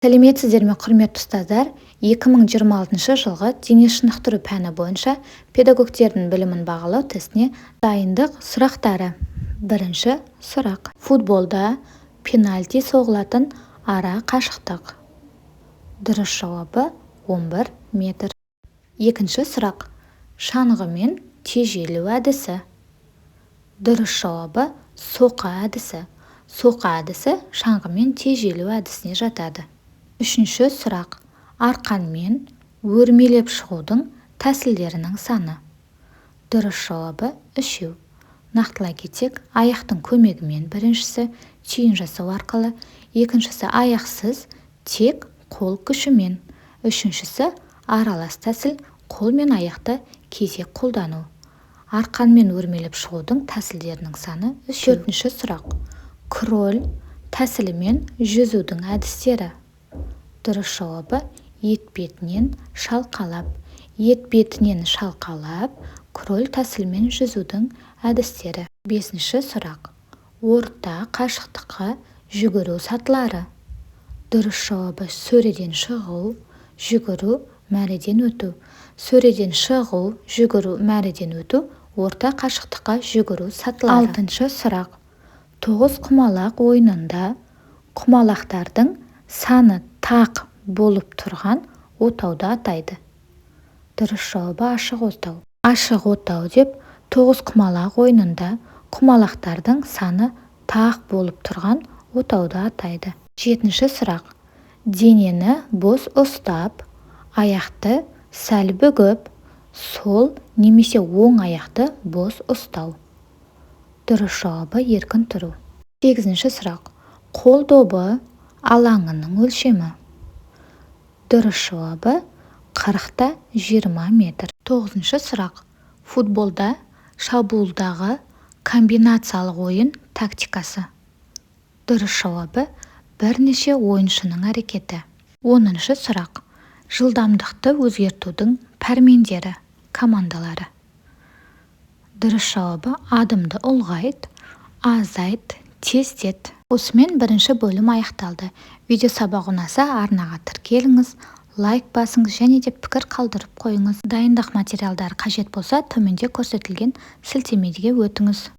Сәлеметсіздер ме, құрметті ұстаздар! 2026 жылғы дене шынықтыру пәні бойынша педагогтердің білімін бағалау тестіне дайындық сұрақтары. Бірінші сұрақ. Футболда пенальти соғылатын ара қашықтық. Дұрыс жауабы: 11 метр. Екінші сұрақ. Шаңғымен тежелу әдісі. Дұрыс жауабы: соққы әдісі. Соққы әдісі шаңғымен тежелу әдісіне жатады. Үшінші сұрақ. Арқанмен өрмелеп шығудың тәсілдерінің саны. Дұрыс жауабы: үшеу. Нақтылай кетсек, аяқтың көмегімен біріншісі, түйін жасау арқылы екіншісі, аяқсыз, тек қол күшімен үшіншісі, аралас тәсіл, қол мен аяқты кезек қолдану. Арқанмен өрмелеп шығудың тәсілдерінің саны үшеу. Төртінші сұрақ. Кроль тәсілімен жүзудің әдістері. Дұрыс жауабы: етпетінен шалқалап. Етпетінен шалқалап, кроль тәсілімен жүзудің әдістері. Бесінші сұрақ. Орта қашықтыққа жүгіру сатылары. Дұрыс жауабы: сөреден шығу, жүгіру, мәреден өту. Сөреден шығу, жүгіру, мәреден өту – орта қашықтыққа жүгіру сатылары. Алтыншы сұрақ. Тоғызқұмалақ ойынында құмалақтардың саны тақ болып тұрған отауды атайды. Дұрыс жауабы: ашық отау. Ашық отау деп тоғызқұмалақ ойынында құмалақтардың саны тақ болып тұрған отауды атайды. Жетінші сұрақ. Денені бос ұстап, аяқты сәл бүгіп, сол немесе оң аяқты бос ұстау. Дұрыс жауабы: еркін тұру. Сегізінші сұрақ. Қол добы алаңының өлшемі. Дұрыс жауабы: 40 та 20 метр. Тоғызыншы сұрақ. Футболда шабуылдағы комбинациялық ойын тактикасы. Дұрыс жауабы: бірнеше ойыншының әрекеті. 10-шы сұрақ. Жылдамдықты өзгертудің пәрмендері, командалары. Дұрыс жауабы: адымды ұлғайт, азайт, тездет. Осымен бірінші бөлім аяқталды. Видео сабақ ұнаса, арнаға тіркеліңіз, лайк басыңыз және де пікір қалдырып қойыңыз. Дайындық материалдары қажет болса, төменде көрсетілген сілтемеге өтіңіз.